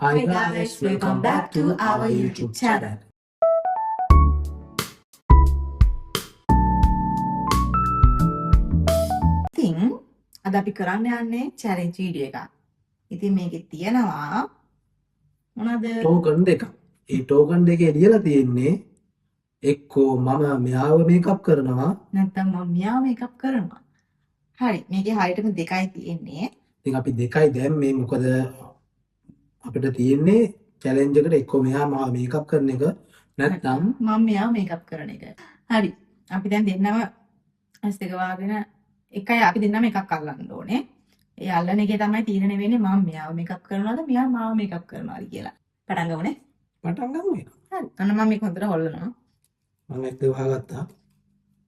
Hi guys, welcome back to our YouTube channel. ඉතින් අද අපි කරන්න යන්නේ චැලෙන්ජ් වීඩියෝ එකක්. ඉතින් මේකේ තියෙනවා මොනවද? ටෝකන් දෙකක්. ඒ ටෝකන් දෙකේ ලියලා තියෙන්නේ එක්කෝ මම මෙයාව මේකප් කරනවා. නැත්නම් මම මෙයාව මේකප් කරනවා. හරි, මේකේ හරියටම දෙකයි තියෙන්නේ. ඉතින් අපි දෙකයි දැම්මේ, මොකද අපිට තියෙන්නේ චැලෙන්ජ් එකට එක්කෝ මෙයා මාව මේකප් කරන එක නැත්නම් මම මෙයාව මේකප් කරන එක. හරි. අපි දැන් දෙන්නම ඇස් දෙක වහගෙන එකයි අපි දෙන්නම එකක් අල්ලන්න ඕනේ. ඒ අල්ලන එකේ තමයි තීරණය වෙන්නේ මම මෙයාව මේකප් කරනවද මෙයා මාව මේකප් කරනවද කියලා. පටන් ගමුනේ. පටන් ගමු එහෙනම්. හරි. අන්න මම මේක හොඳට හොල්ලනවා. මම ඇස් දෙක වහගත්තා.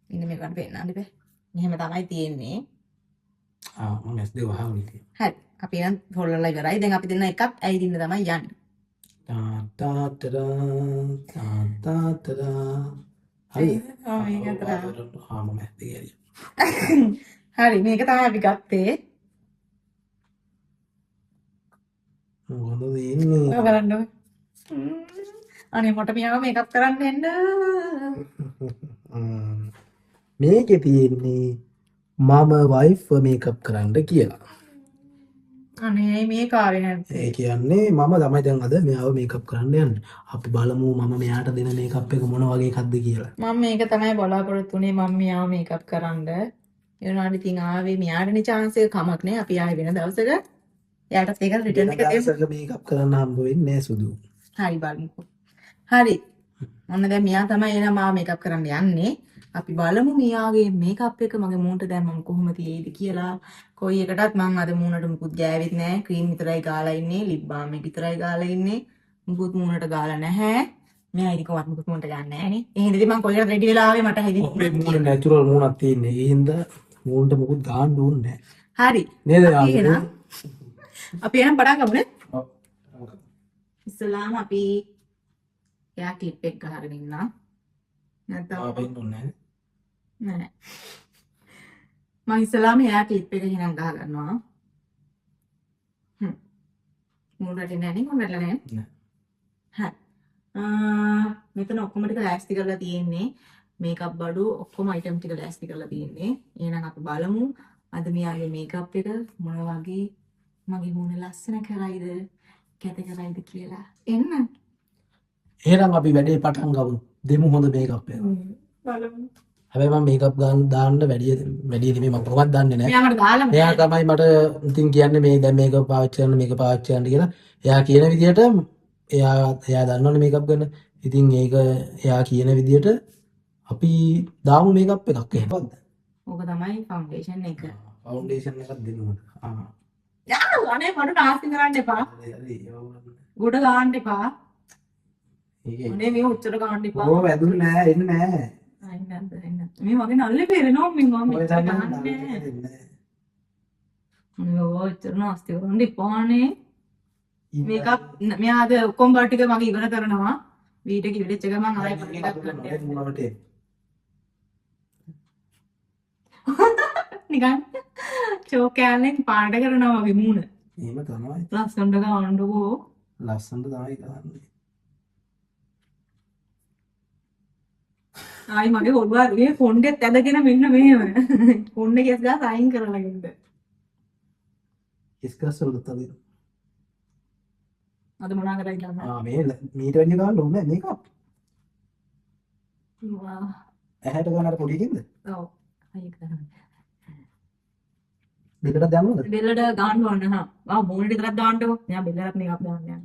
ඉන්න මේකට පෙන්නන්න බෑ. මෙහෙම තමයි තියෙන්නේ. ආ, මම ඇස් දෙක වහගෙන හිටියේ. හරි. අපි නම් හොල්ලලා ඉවරයි. දැන් අපි දෙන්න එකක් ඇවිදින්න තමයි යන්නේ. තා තා තරා තා තා තරා. හරි. ආ, මේක අතර. ආ, මම ඇස් දෙක ඇරියා. හරි, මේක තමයි අපි ගත්තේ. මොකද ඉන්නේ? ඔය බලන්න ඔය. අනේ මට මෙයාව මේකප් කරන්න එන්න. මේකේ තියෙන්නේ මම වයිෆ් මේකප් කරන්න කියලා. අනේ මේක ආවේ නැත්තේ. ඒ කියන්නේ මම තමයි දැන් අද මෙයාව මේකප් කරන්න යන්නේ. අපි බලමු මම මෙයාට දෙන මේකප් එක මොන වගේ එකක්ද කියලා. මම මේක තමයි බලාපොරොත්තු වුණේ මම මෙයාව මේකප් කරන්න. ඒ වුණාට ඉතින් ආවේ මෙයාටනේ චාන්ස් එක, කමක් නෑ. අපි ආයේ වෙන දවසක එයාටත් ඒක රිටර්න් එක දෙමු. දවසක මේකප් කරන්න හම්බ වෙන්නේ නෑ සුදු. හරි, බලමුකෝ. හරි. ඔන්න දැන් මෙයා තමයි එන මාව මේකප් කරන්න යන්නේ. අපි බලමු මෙයාගේ මේකප් එක මගේ මූණට දැම්මම කොහොම තියෙයිද කියලා. කොයි එකටත් මං අද මූණට මුකුත් ගෑවෙත් නෑ. ක්‍රීම් විතරයි ගාලා ඉන්නේ, ලිප් බාම් එක විතරයි ගාලා ඉන්නේ. මුකුත් මූණට ගාලා නැහැ. මෙයා ඉතින් කොහොමත් මුකුත් මූණට ගන්න නෑනේ. ඒ හින්දා ඉතින් මං කොයි එකටද රෙඩි වෙලා ආවේ මට හිතෙන්නේ. අපේ මූණ නැචරල් මූණක් තියෙන්නේ. ඒ හින්දා මූණට මුකුත් ගාන්න ඕනේ නෑ. හරි. නේද අපි යාළුවෝ? එහෙනම් අපි එහෙනම් පටන් ගමු නේ. ඔව්. ඉස්සලාම අපි එයා ක්ලිප් එක ගහගෙන ඉන්නවා. නැත්නම් ආ, වෙන්න ඕනේ නෑ. නෑ. මං ඉස්සලාම එයා ක්ලිප් එක එහෙනම් ගහ ගන්නවා. හ්ම්. මූණ රටේ නෑ නේ, මූණ රටේ නෑ. නෑ. හරි. මෙතන ඔක්කොම ටික ලෑස්ති කරලා තියෙන්නේ. මේකප් බඩු ඔක්කොම අයිටම් ටික ලෑස්ති කරලා තියෙන්නේ. එහෙනම් අපි බලමු අද මෙයාගේ මේකප් එක මොන වගේ මගේ මූණ ලස්සන කරයිද කැත කරයිද කියලා. එන්න. එහෙනම් අපි වැඩේ පටන් ගමු. දෙමු හොඳ මේකප් එක. බලමු. හැබැයි මම මේකප් ගන්න දාන්න වැඩි වැඩි නෙමෙයි, මම කොහොමවත් දන්නේ නෑ. මෙයා මට දාලා එයා තමයි මට ඉතින් කියන්නේ මේ දැන් මේක පාවිච්චි කරන්න මේක පාවිච්චි කරන්න කියලා. එයා කියන විදිහට එයා එයා දන්නවනේ මේකප් ගැන. ඉතින් ඒක එයා කියන විදිහට අපි දාමු මේකප් එකක් එහෙම. ඕක තමයි ෆවුන්ඩේෂන් එක. ෆවුන්ඩේෂන් එකක් දෙමු. ආ. යා අනේ මට නාස්ති කරන්න එපා. හරි හරි ඒව වුණා. ගොඩ ගන්න එපා. ඒකේ අනේ මේ ඔච්චර ගන්න එපා. ඕව වැදුනේ නෑ, එන්නේ නෑ. අයින් නැද්ද අයින් නැද්ද. මේ මගේ නල්ලේ පේරෙනවා මේ මම ඔය මෙච්චර තමයි ගහන්නේ නෑ. නෑ. අනේ ඔය ඔච්චර නාස්ති කරන්න එපානේ. මේකප් මෙයා අද ඔක්කොම බඩ ටික මගේ ඉවර කරනවා. වීඩියෝ එක ඉවරෙච්ච ගමන් ආයෙ පොඩි එකක් ගන්න යනවා. නිකන් චෝක් කෑල්ලෙන් පාට කරනවා වගේ මූණ. එහෙම තමයි. ලස්සනට ගන්නකෝ. ලස්සනට තමයි ගහන්නේ. ආයි මගේ ඔළුව මේ කොණ්ඩෙත් ඇදගෙන මෙන්න මෙහෙම. කොණ්ඩේ කෙස් ගාස් අයින් කරලා ඉන්න. කෙස් ගස් වලට තදින්. අද මොනවා කරයිද දන්නේ ආ, මේ මීට වැඩිය ගන්න ඕනේ නෑ මේකප්. නෑ. ඇහැට ගන්න අර පොඩි එකෙන්ද? ඔව්. අයින් කරන්න. දෙකටත් දාන්න ඕනද? බෙල්ලට ගන්න ඕන හා. ආ, මූණට විතරක් දාන්නකෝ. මෙයා බෙල්ලටත් මේකප් දාන්න යනවා.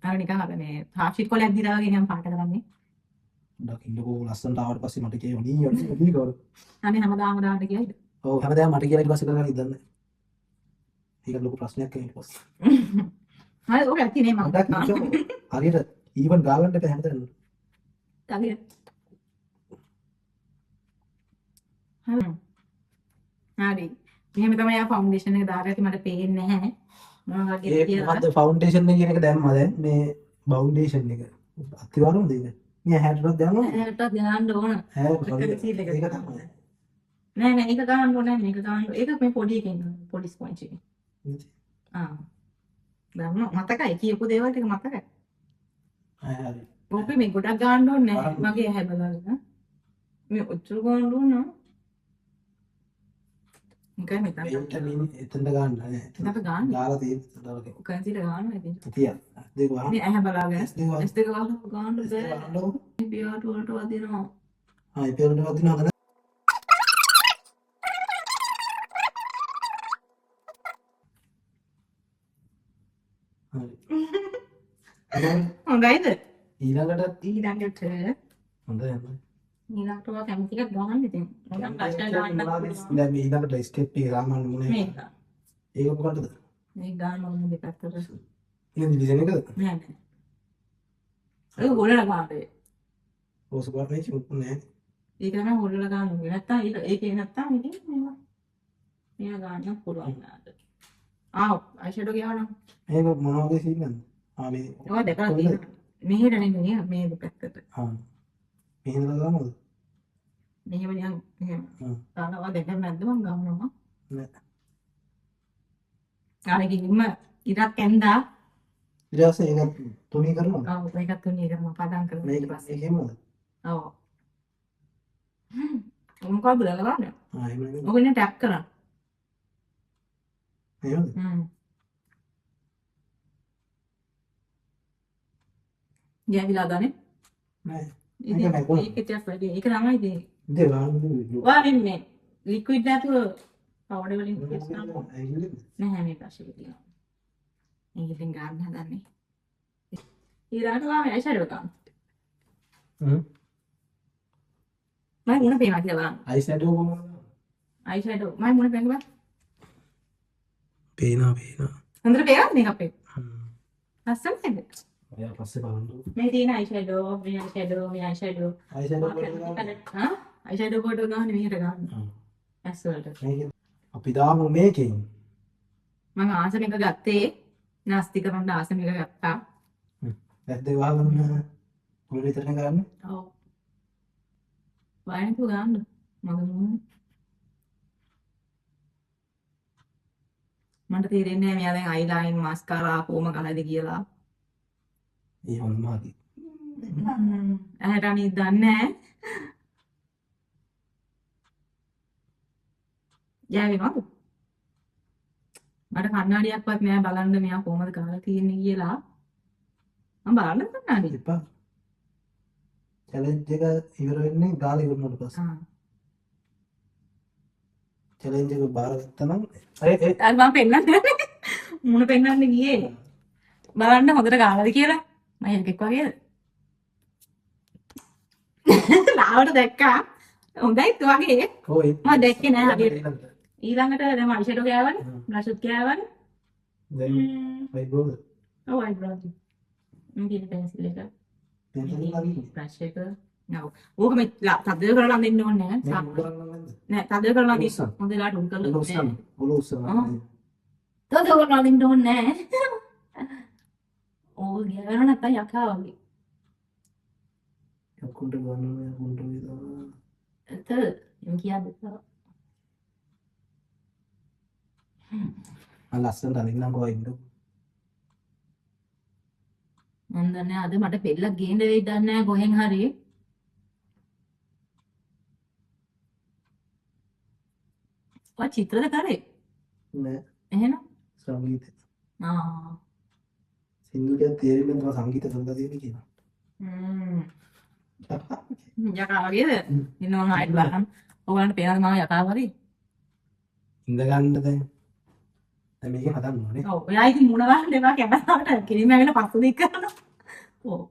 අර නිකන් අර මේ හාෆ් ෂීට් කොලයක් දීලා වගේ නිකන් පාට කරන්නේ. පොඩ්ඩක් ඉන්නකෝ, ලස්සනට ආවට පස්සේ මට කියව නී යන්නේ නී කවර. අනේ හැමදාම දාන්න කියයිද? ඔව්, හැමදාම මට කියලා ඊට පස්සේ කරගන්න ඉදන්නේ. ඒක ලොකු ප්‍රශ්නයක් ඊට පස්සේ. හරි, ඔක ඇති නේ මං. පොඩ්ඩක් ඉන්නකෝ. හරියට ඊවන් ගාගන්න එපා හැමතැනම. හරි. හරි. හරි. මෙහෙම තමයි ආ ෆවුන්ඩේෂන් එක දාගත්තේ, මට පේන්නේ නැහැ. මොන වගේද ඒ කියලා. මොකද්ද ෆවුන්ඩේෂන් එක කියන එක දැම්මා දැන් මේ ෆවුන්ඩේෂන් එක. අතිවාරම්ද ඒක? මේ ඇහැටවත් දාන්න ඕන? ඇහැටත් ගහන්න ඕන. ඈ, කන්සීලර් එක. ඒක තමයි. නෑ නෑ, ඒක ගහන්න ඕනේ නෑ, මේක ගහන්න. ඒක මේ පොඩි එකෙන් ගන්න. පොඩි ස්පොන්ජ් එකෙන්. ආ. දන්නවා මතකයි කියපු දේවල් ටික මතකයි. හරි. ඕකේ මේ ගොඩක් ගන්න ඕනේ නැහැ. මගේ ඇහැ බලන්න. මේ ඔච්චර ගන්න ඕන නෑ. නිකන් මෙතන. එතනට ගන්න නෑ. එතනට ගන්න. ගාලා තියෙන එතනට වගේ. කන්සීලර් ගන්නවා ඉතින්. තියා. දෙක වහන්න. මේ ඇහැ බලාගෙන. ඇස් දෙක වහන්න. ඇස් දෙක වහලා ගන්න බෑ. පියාට වලට වදිනවා. ආ පියාට වදිනවා නේද? හරි. හොඳයිද? ඊළඟට ඊළඟට හොඳයි හොඳයි. ඊළඟට ඔයා කැමති එකක් ගන්න ඉතින්. මොකක් බ්ලෂ් ගන්න පුළුවන්. දැන් මේ ඊළඟට ස්ටෙප් එක සාමාන්‍ය මොනේ? මේක. ඒක මොකටද? මේක ගන්න ඕනේ දෙපැත්තට. ඉතින් ඩිසයින් එකද? නෑ නෑ. ඒක හොලලා ගන්න. රෝස පාට නේ චුට්ටු නෑ. ඒක තමයි හොලලා ගන්න ඕනේ. නැත්තම් ඒකේ නැත්තම් ඉතින් මේවා මේවා ගන්න පුළුවන් නේද? ආ අයිෂැඩෝ ගියානම්. මේක මොන වගේ සීන් එකක්ද? ආ මේ ඔයා දැකලා තියෙනවා. මෙහෙට නෙමෙයි මේ දෙපැත්තට. ආ. මෙහෙම ගන්නවද? මෙහෙම නිකන් මෙහෙම. ආ. දානවා දැකලා නැද්ද මං ගන්නවා. නෑ. අර ගිහින්ම ඉරක් ඇඳා. ඊට පස්සේ ඒක තුනී කරනවද? ඔව් ඒකත් තුනී කරනවා පදම් කරනවා ඊට පස්සේ. මේක එහෙමද? ඔව්. මොකක්ද දාලා ගන්න? ආ එහෙම නෙමෙයි. ඔක නේ ටැප් කරන්න. එහෙමද? හ්ම්. ගෑවිලා දනේ? නෑ. ඉතින් ඒක නෑ කොහොමද? ඒක ටිකක් වැඩි. ඒක තමයි ඉතින්. ඉතින් ගන්න ඔයා මේ ලික්විඩ් නැතුව පවුඩර් වලින් ෆේස් කරන්න. නැහැ මේ බ්‍රෂ් එක තියෙනවා. මේක ඉතින් ගන්න හදන්නේ. ඊළඟට ඔයා මේ අයිෂැඩෝ ගන්න. හ්ම්. මම මොන පේනවා කියලා බලන්න. අයිෂැඩෝ කොහොමද? අයිෂැඩෝ මම මොන පේනවද බලන්න. පේනවා පේනවා. හොඳට පේනවද මේක අපේ? හ්ම්. ලස්සනයිද? ඔයා පස්සේ බලන්න. මේ තියෙන අයිෂැඩෝ, මේ අයිෂැඩෝ, මේ අයිෂැඩෝ. අයිෂැඩෝ පොඩ්ඩක් ගන්න. ආ අයිෂැඩෝ පොඩ්ඩක් ගන්න මෙහෙට ගන්න. ඇස් වලට. මේක අපි දාමු මේකෙන්. මං ආසම එක ගත්තේ. නාස්ති කරන්න ආසම එක ගත්තා. ඇස් දෙක වහගන්න. පොල් විතරනේ ගන්න. ඔව්. බය නැතුව ගන්න. මගේ මූණ. මන්ට තේරෙන්නේ නැහැ මෙයා දැන් අයිලයින් මාස්කාරා කොහොම ගහයිද කියලා. ඒ හොඳම හරි. ඇහැට අනිත් දන්නේ නැහැ. ගෑවෙනවද? මට කණ්ණාඩියක්වත් නෑ බලන්න මෙයා කොහොමද ගහලා තියෙන්නේ කියලා. මම බලන්න කණ්ණාඩිය. එපා. චැලෙන්ජ් එක ඉවර වෙන්නේ ගාලා ඉවර වුණාට පස්සේ. ආ. චැලෙන්ජ් එක බාරගත්තා නම් ඒ ඒ අර මම පෙන්නන්න මුණ පෙන්නන්න ගියේ. බලන්න හොඳට ගාලාද කියලා. මම එකෙක් වගේද? ලාවට දැක්කා. හොඳයි වගේ. ඔව් ඒ මම දැක්කේ නෑ හරියට. ඊළඟට දැන් අයිෂැඩෝ ගෑවනේ, බ්ලෂ් ගෑවනේ. දැන් අයිබ්‍රෝද? ඔව් අයිබ්‍රෝ. මම කියන පෙන්සිල් එක. පෙන්සිල් එක ළඟින්. බ්‍රෂ් එක. නෝ. ඕක මේ තද කරලා අඳින්න ඕනේ නෑ. මේ උඩ කරන්න නැද්ද? නෑ තද කරලා අඳින්න. උස්සන්න. හොඳ වෙලාවට උඩ කරලා ඔලුව උස්සන්න. ඔලුව උස්සන්න. තද කරලා අඳින්න ඕනේ නෑ. ඕක ගෑවෙනවා නැත්තම් යකා වගේ. යකුන්ට ගන්න ඕනේ යකුන්ට විතර. ඇත්ත එම් කියන්නේ. මම ලස්සනට අඳින්නම්කෝ ඉන්න. මන් දන්නේ අද මට පෙල්ලක් ගේන්න වෙයි දන්නේ නෑ කොහෙන් හරි. ඔය චිත්‍රද කරේ? නෑ. එහෙනම් සංගීතය. ආ. සින්දු ටිකක් තේරෙන්නේ නැහැ මම සංගීත කරලා තියෙන්නේ කියලා. හ්ම්. යකා වගේද? ඉන්න මම ආයෙත් බලන්න. ඔයගලන්ට පේනවද මම යකා වගේ? ඉඳ ගන්න දැන්. දැන් මේකෙන් හදන්න ඕනේ. ඔව්. ඔයා ඉතින් මුණ ගන්න එපා කැමරාවට. කෙලින්ම ඇවිල්ලා පස්සෙ දික් කරනවා. ඔව්.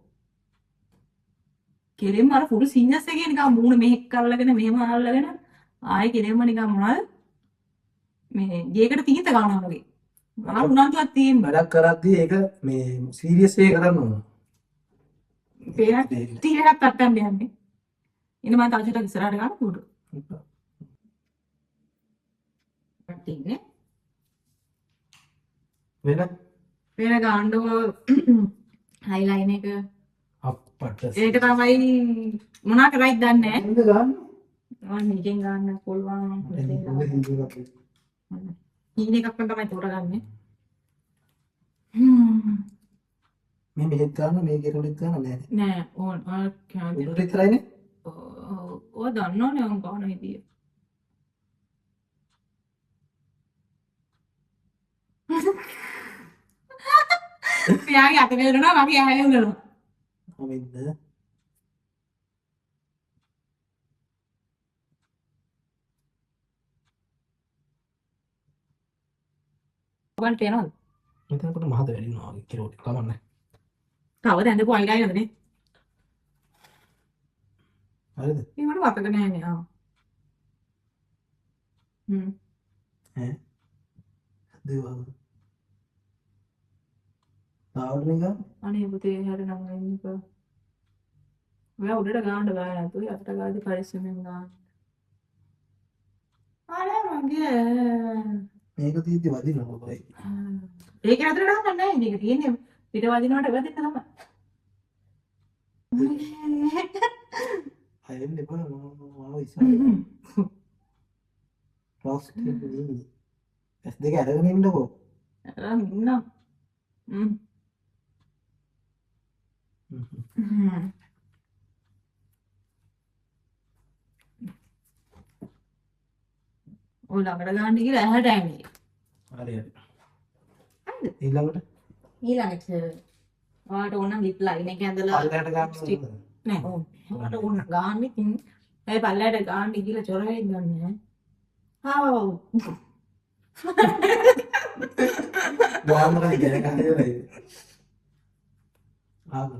කෙලින්ම අර ෆුල් සීනියස් එකේ නිකන් මූණ මෙහෙක් අල්ලගෙන මෙහෙම අල්ලගෙන ආයෙ කෙලින්ම නිකන් මොනවද මේ ගේකට තීන්ත ගන්නවා වගේ. මහා උනන්දුවක් තියෙන්න. වැඩක් කරද්දී ඒක මේ සීරියස් එක කරන්න ඕන. පේන ටී එකක් තට්ටන්න යන්නේ. ඉන්න මම තව චුට්ටක් ඉස්සරහට ගන්න පුඩු. තින්නේ. වෙන වෙන ගාණ්ඩුව අයිලයින් එක. අප්පට. ඒක තමයි මොනා කරයිද දන්නේ නැහැ. එන්න ගන්න. මම මේකෙන් ගන්න පුළුවන්. හීන හීන එකක් තමයි තෝරගන්නේ. මේ මෙහෙත් ගන්න මේ කෙරුලෙත් ගන්න නෑ නෑ ඕන ඔයා කැමති උඩට විතරයිනේ. ඔය දන්නවනේ මං ගාන විදිය. මෙයාගේ අත වේදෙනවා මගේ ඇහැ වේදෙනවා. කොහොමද? ඔයගොල්ලන්ට පේනවද? මෙතන කොට මහත වැඩි වෙනවා වගේ කෙරුවට කමක් නෑ. තව ඇඳපු අයිලයිනර්ද නේ? හරිද? ඒ මට මතක නෑනේ. ආ. හ්ම්. ඈ දේවල් තාවට නිකන් අනේ පුතේ හැර නම් වෙන්න එපා. ඔයා උඩට ගාන්න බෑ නේද? ඔය අතට ගාද්දි පරිස්සමෙන් ගාන්න. අනේ මගේ මේක තියෙද්දි වදිනවා කොයි. ඒක ඇතුලට ගන්න නෑ. මේක තියෙන්නේ පිට වදිනවට වැදෙන්න තමයි. අය වෙන්න එපා මම ඉස්සරහට. ක්ලාස් එකේ ඇස් දෙක අරගෙන ඉන්නකෝ. අරන් ඉන්නම්. හ්ම්. ඔය ළඟට ගන්න කියලා ඇහැට ඇන්නේ. හරි හරි. හරිද? ඊළඟට ඊළඟට ඔයාලට ඕන නම් ලිප් ලයින් එක ඇඳලා පල්ලයට ගන්න නෑ ඕන. ඔයාලට ඕන ගන්න ඉතින් ඒ පල්ලයට ගන්න කියලා චොර වෙන්න ඕනේ නෑ. ආව්. ගාමර ඉගෙන ගන්න ඉවරයි. ආව.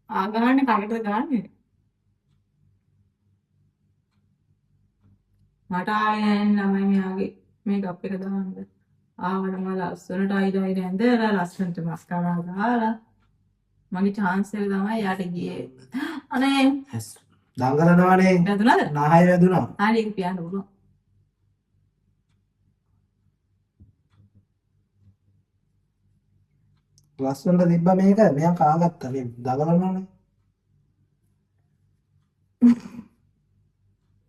ආ ගහන්නේ කටට ගහන්නේ. මට ආවේ නෑ ළමයි මෙයාගේ මේකප් එක දාන්න. ආවට මම ලස්සනට අයිලයිනර් ඇඳලා ලස්සනට මස්කාරා ගහලා මගේ චාන්ස් එක තමයි යාට ගියේ. අනේ ඇස් දඟලනවනේ. වැදුනාද? නහය වැදුනා. හරි ඒක පියන්න පුළුවන්. ලස්සනට තිබ්බා මේක මෙයා කාගත්තා මේ දඟලනවනේ.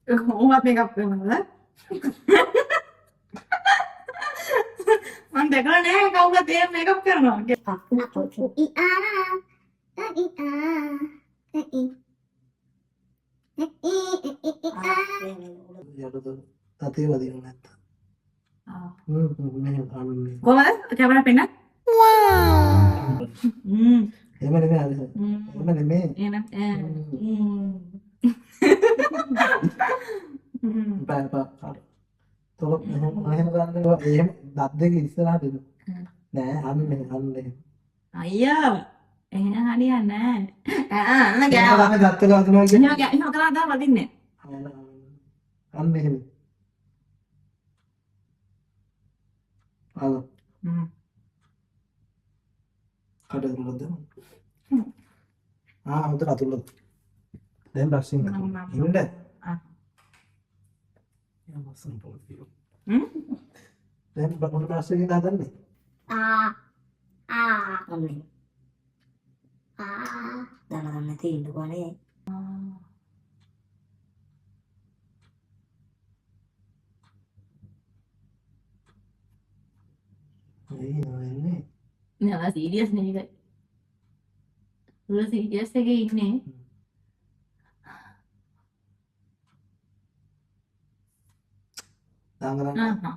කොහොමද මේකප් කරනවද? මං දැකලා නෑ කවුරුත් එහෙම මේකප් කරනවා. යටද තතේ වදිනවා නැත්තම්. හ්ම් මේ අන්නේ. කොහමද? කැමරා පෙන්නන්න. හ්ම්. එහෙම නෙමෙයි අර. එහෙම නෙමෙයි. එහෙනම් හ්ම්. බෑ බෑ. තොල එහෙම එහෙම කරන්න එපා. එහෙම දත් දෙක ඉස්සරහට එන්න. නෑ අන්න අන්න එහෙම. අයියා එහෙනම් හරියන්නේ නෑ. ආ අන්න එහෙම ගෑවා. තමයි දත් දෙක වදිනවා කියන්නේ. එහෙම එහෙම කරා තමයි වදින්නේ. අන්න එහෙම. අර හ්ම්. කට ඇතුළට දාමු. ආ හොඳට අතුල්ලද. දැන් බ්‍රෂ් එකෙන් අතුල්ල. ඉන්න. ආ. යා ලස්සන පොල් තියෙනවා. හ්ම්. දැන් මොන බ්‍රෂ් එකෙන්ද හදන්නේ? ආ ආ අම්මේ ආ දන දන්න තියෙන්න ඕනේ. ඒ නෝ නෑ ඔයා සීරියස් නේ ඒක. ඔයා සීරියස් එකේ ඉන්නේ. දඟලන්න. ආහා.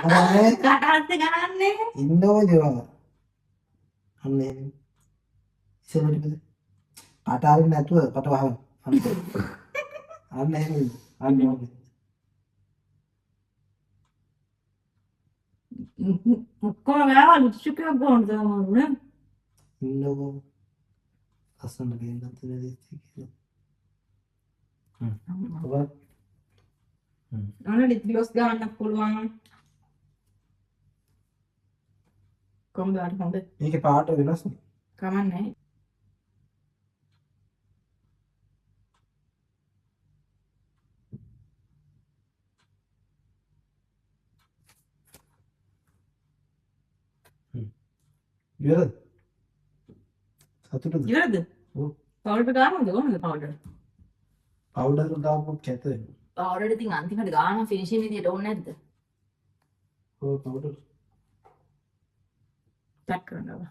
මොකද අනේ? කට අස්සේ ගහන්නේ. ඉන්න ඕනේ ඔයා. අන්න එහෙම. ඉස්සෙල්ලා ටිකද? කට අරින්න නැතුව කට වහන්න. අන්න. අන්න එහෙම ඉන්න. අන්න ඕනේ. ඔක්කොම ගාවා ලිප්ස්ටික් එකක් ගන්න තමයි නේ. ඉන්නකෝ. ලස්සනට පේන්නත් තියෙන ලිප්ස්ටික් එක. හ්ම්. ඔබ හ්ම්. ඔන්න ලිප් ග්ලොස් ගන්න පුළුවන්. කොහොමද ඔයාලට හොඳ? මේකේ පාට වෙනස් නේ. කමක් නෑ. ඉවරද? සතුටුද? ඉවරද? ඔව්. පවුඩර් ගන්නවද කොහොමද පවුඩර්? පවුඩර් දාපුවොත් කැත වෙනවා. පවුඩර් ඉතින් අන්තිමට ගාන ෆිනිෂින් විදියට ඕනේ නැද්ද? ඔව්, පවුඩර්. ටැප් කරනවා.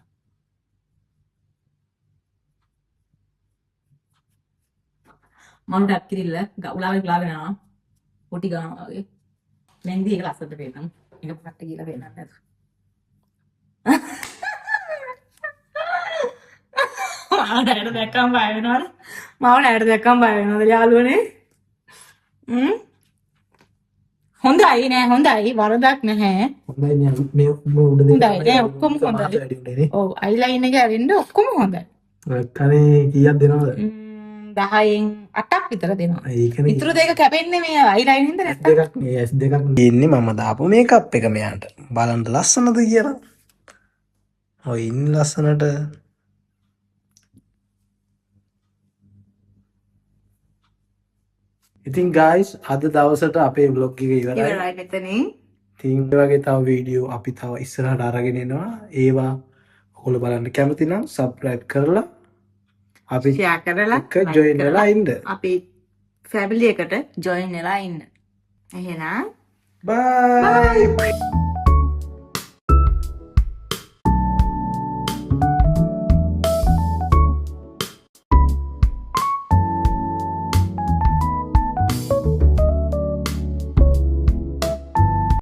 මම ටැප් කිරිල්ල උලාවේ උලාගෙන යනවා. පොටි ගානවා වගේ. මෙන්දි එක ලස්සනට පේනවා. ඒක පට්ට කියලා පේනන්නේ නැතු. මාව ඇයට දැක්කම බය වෙනවද? මාව ඇයට දැක්කම බය වෙනවද යාළුවනේ? හ්ම් හොඳයි නෑ, හොඳයි, වරදක් නැහැ. හොඳයි, මේ මේ මේ උඩ දෙක. හොඳයි නෑ, ඔක්කොම හොඳයි. වැඩි උනේ නේ. ඔව්, අයිලයින් එක ඇරෙන්න ඔක්කොම හොඳයි. නැත්තනේ කීයක් දෙනවද? 10න් 8ක් විතර දෙනවා. ඒකනේ. ඉතුරු දෙක කැපෙන්නේ මේ අයිලයින් හින්දා නැත්තම්. දෙකක් නේ, ඇස් දෙකක් ඉන්නේ. මම දාපු මේකප් එක මෙයාට බලන්න ලස්සනද කියලා. ඔය ඉන්න ලස්සනට. ඉතින් ගයිස්, අද දවසට අපේ ව්ලොග් එක ඉවරයි. ඉවරයි මෙතනින්. ඉතින් ඒ වගේ තව වීඩියෝ අපි තව ඉස්සරහට අරගෙන එනවා. ඒවා ඔයගොල්ලෝ බලන්න කැමති නම් සබ්ස්ක්‍රයිබ් කරලා අපි ෂෙයා කරලා එක්ක ජොයින් වෙලා ඉන්න. අපි ෆැමිලි එකට ජොයින් වෙලා ඉන්න. එහෙනම් බයි.